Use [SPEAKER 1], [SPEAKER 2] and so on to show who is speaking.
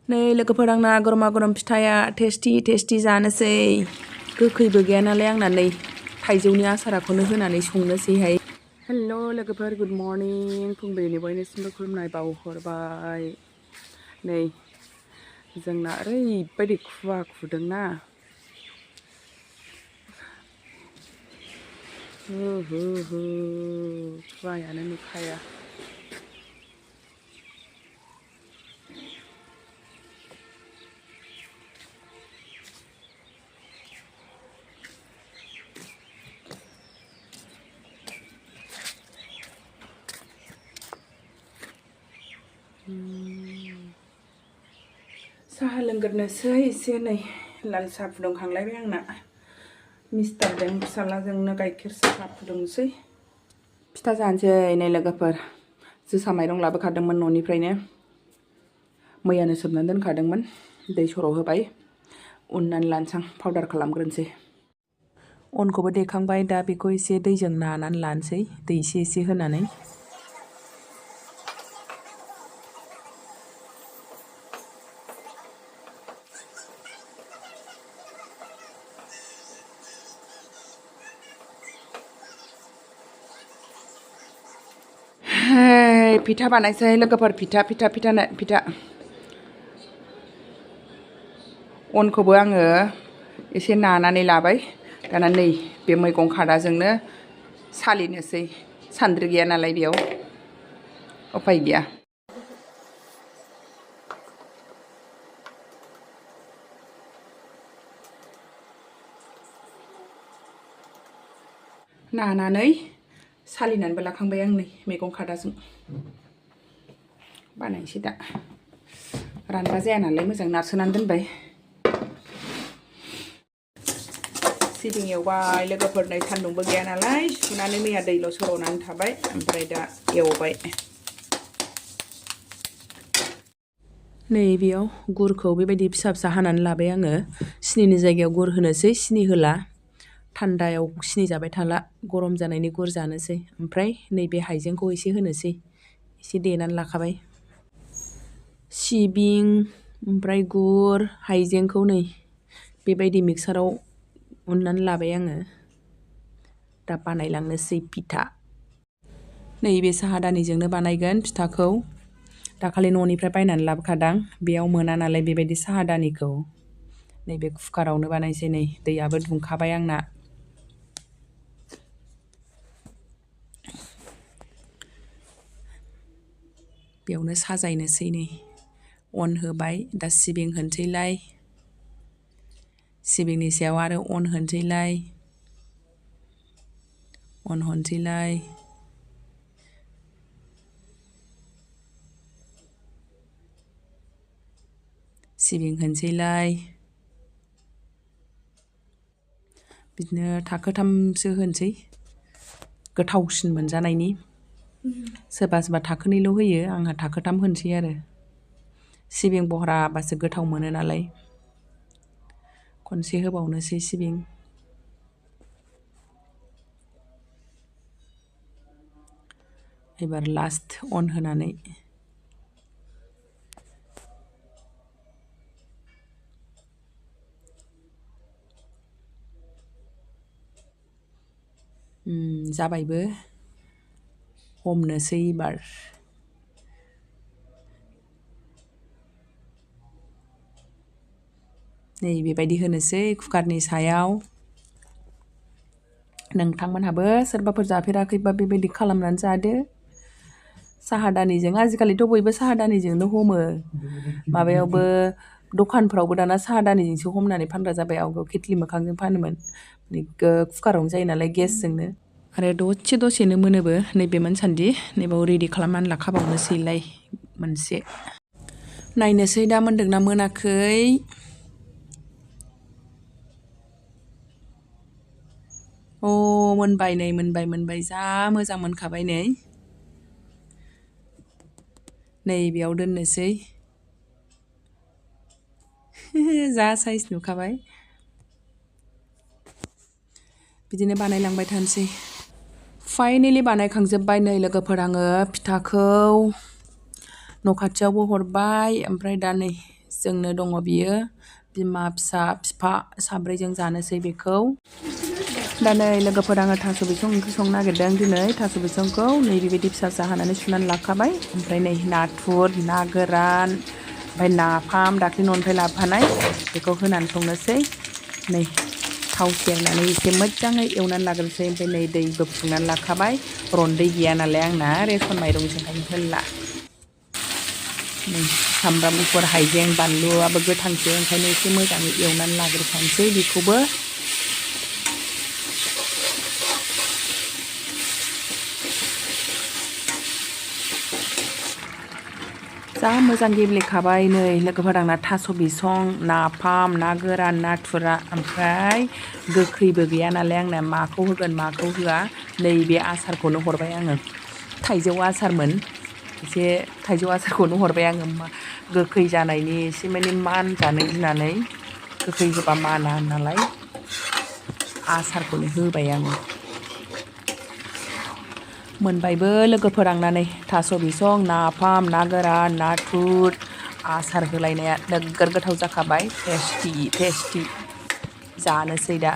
[SPEAKER 1] नै लोगोफोर आंना गरमा गरम फिथाया टेस्टि जानोसै गोखैबो गैया नालाय आंना नै थाइजौनि आसाराखौनो होनानै संनोसैहाय। हेल' लोगोफोर गुड मर्निं फुंबिलिनि बयनिसिमबो खुलुमनाय बावहरबाय। नै जोंना ओरैबायदि खुवा खुदोंना खुवायानो नुखाया। साहा लोंग्रोनोसै एसे नै लाल साहा फुदुंखांलायबाय आंना मिस्टारजों फिसाज्लाजोंनो गाइखेर साहा फुदुंसै। फिथा जानोसै नै लोगोफोर जोसा माइरं लाबोखादोंमोन न'निफ्रायनो मैयानो सोमनानै दोनखादोंमोन दै सर' होबाय उननानै लानसां पाउदार खालामग्रोनोसै। अनखौबो देखांबाय दा बेखौ एसे दैजों नानानै लानोसै दै एसे होनानै। फिथा बानायसै लोगोफोर फिथा अनखौबो आङो एसे नानानै लाबाय दाना नै बे मैगं खादाजोंनो सालिनोसै सान्द्रि गैया नालाय बेयाव उफाय गैया। नानानै सालिनानैबो लाखांबाय आं नै मैगं खादाजों बानायनोसै दा रानबा जाया नालाय मोजां नारसोनानै दोनबाय। सिबिं एवबाय लोगोफोर नै सान्दुंबो गैया नालाय सुनानै मैया दैल' सर'नानै थाबाय ओमफ्राय दा एवबाय। नै बेयाव गुरखौ बेबायदि फिसा हानानै लाबाय आङो सिनिनि जायगायाव गुर होनोसै सिनि होला थान्दायाव सिनि जाबाय थाला गरम जानायनि गुर जानोसै। ओमफ्राय नैबे हाइजेंखौ एसे होनोसै एसे देनानै लाखाबाय। सिबिं ओमफ्राय गुर हाइजेंखौ नै बेबायदि मिक्साराव उननानै लाबाय आङो दा बानायलांनोसै फिथा। नैबे साहा दानिजोंनो बानायगोन फिथाखौ दाखालि न'निफ्राय बायनानै लाबोखादां बेयाव मोना नालाय बेबायदि साहा दानिखौ नैबे कुकारावनो बानायसै नै दैयाबो दुंखाबाय आंना। बेयावनो साजायनोसै नै अन होबाय दा सिबिं होनोसैलाय सिबिंनि सायाव आरो अन होनोसैलाय सिबिं होनोसैलाय बिदिनो थाखोथामसो होनोसै गोथावसिन मोनजानायनि। सोरबा थाखोनैल' होयो आंहा थाखोथाम होनोसै आरो सिबिं बहराबासो गोथाव मोनो नालाय। खनसे होबावनोसै सिबिं एबार लास्ट अन होनानै जाबायबो हमनोसै एबार। नै बेबायदि होनोसै कुकारनि सायाव। नोंथांमोनहाबो सोरबाफोर जाफेराखैबा बेबायदि खालामनानै जादो साहा दानिजों। आजिखालिथ' बयबो साहा दानिजोंनो हमो माबायावबो दखानफ्रावबो दाना साहा दानिजोंसो हमनानै फानग्रा जाबाय। आवगायाव केटलि मोखांजों फानोमोन कुकारावनो जायो नालाय गेसजोंनो आरो दसेनो मोनोबो। नैबे मोनसान्दि नैबाव रेडि खालामनानै लाखाबावनोसैलाय मोनसे नायनोसै दा मोनदोंना मोनाखै। मोनबाय नै मोनबाय जा मोजां मोनखाबाय नै बेयाव दोननोसै जा साइज नुखाबाय। बिदिनो बानायलांबाय थानोसै। फाइनेलि बानायखांजोब्बाय नै लोगोफोर आङो फिथाखौ न' खाथियावबो हरबाय ओमफ्राय दा नै जोंनो दङ बियो बिमा फिसा बिफा साब्रैजों जानोसै बेखौ। दा नै लोगोफोर आङो थास' बिसं ओंख्रि संनो नागिरदों दिनै। थास' बिसंखौ नै बेबायदि फिसा फिसा हानानै सुनानै लाखाबाय। ओमफ्राय नै नाथुर, ना गोरान, ओमफ्राय नाफाम दाख्लै न'निफ्राय लाबोफानाय बेखौ होनानै संनोसै। नै थाव सेरनानै एसे मोजाङै एवनानै लाग्रोसै। ओमफ्राय नै दैबो फुदुंनानै लाखाबाय। रन्दै गैया नालाय आंना रेसन माइरंसो ओंखायनो होला। नै सामब्राम गुफुर, हाइजें, बानलुआबो गोथांसो ओंखायनो एसे मोजाङै एवनानै लाग्रोखानोसै बेखौबो। जा मोजां गेब्लेखाबाय नै लोगोफोर आंना थास' बिसं, नाफाम, ना गोरान, नाथुरा, ओमफ्राय गोखैबो गैया नालाय आंना माखौ होगोन माखौ होआ नैबे आसारखौनो हरबाय आङो। थाइजौ आसारमोन एसे थाइजौ आसारखौनो हरबाय आङो गोखै जानायनि एसे माने मानजानो गिनानै गोखै होबा माना नालाय आसारखौनो होबाय आङो। मोनबायबो लोगोफोर आंना नै थास' बिसं, नाफाम, ना गोरान, नाथुर, आसार होलायनाया नोगोर गोथाव जाखाबाय टेस्टि जानोसै दा।